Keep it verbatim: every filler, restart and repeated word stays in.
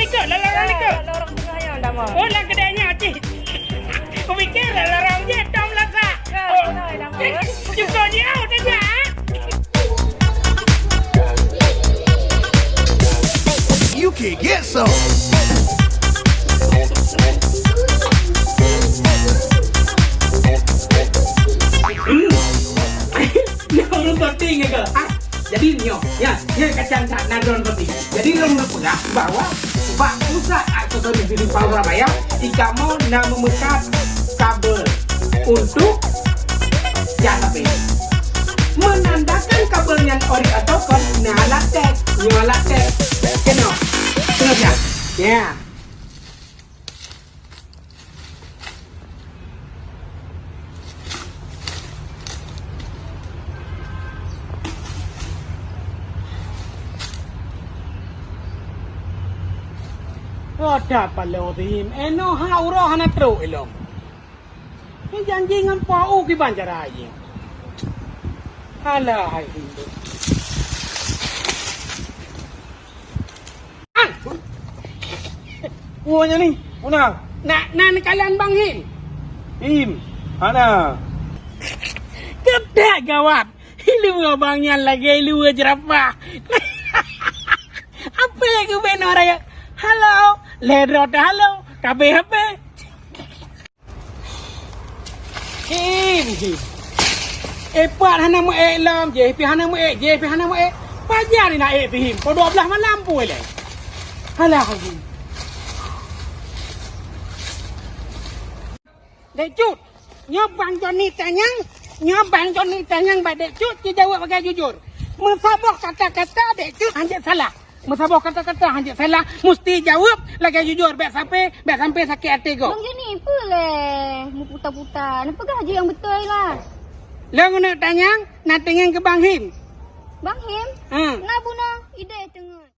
Ikut lah lorong ikut. Lorong tengah nyan dah mah. Oh, lam kedai nyan cit. Kupikir lah lorong je tom lasak. Oh. Cukup jauh saja. You can get some. Nyoe ureueng toting ke? Ah, jadi nyoe, ya, nyoe kacang that na droen toting. Jadi lôn neupeugah bahwa bak pusat aksesoris Beauty Power Surabaya, di kamoe na meumeukat kabel untuk jak tapi. Menandakan kabel nyan ori ataupun na alat tes, nyoe alat tes. Keunoe. Keunoe siap. Ya. Roda paloe bihim, enoe ha uroe hana trok ilong. Ni janji ngon Po U kiban cara aye. Alah, hai hindut. Woe nyan ni, muna? Nak, nak neukalon Bang Him. Him, hana. Geudak gawat. Luwa bang nyan lagèe luwa jeurapah. Apa yang geuben orang ya? Halo, ledro ta halo, kabeh apa? Him, him. Eh, pat hana meu-ék lom, jih pih hana meu-ék, jih pih hana meu-ék. Pajan ni na ék pih him, pukul dua belas malam pun lé. Alah, him. Dek Cut, nyoe Bang Joni tanyong, nyoe Bang Joni tanyong bak Dek Cut, jijaweueb bagaih jujur. Meusaboh kata-kata Dek Cut hanjeuet salah. Meusaboh kata-kata hanjeuet salah, musti jaweueb lagèe jujur, bèk sampai, bèk sampai sakét até gob. Bang Joni, peue lé meuputa-puta? Neupeugah ju nyang beutôi lah. Lôn keuneuk tanyong, na teungeut keu Bang Him? Bang Him? Ha. Na bunoe idéh teungeut.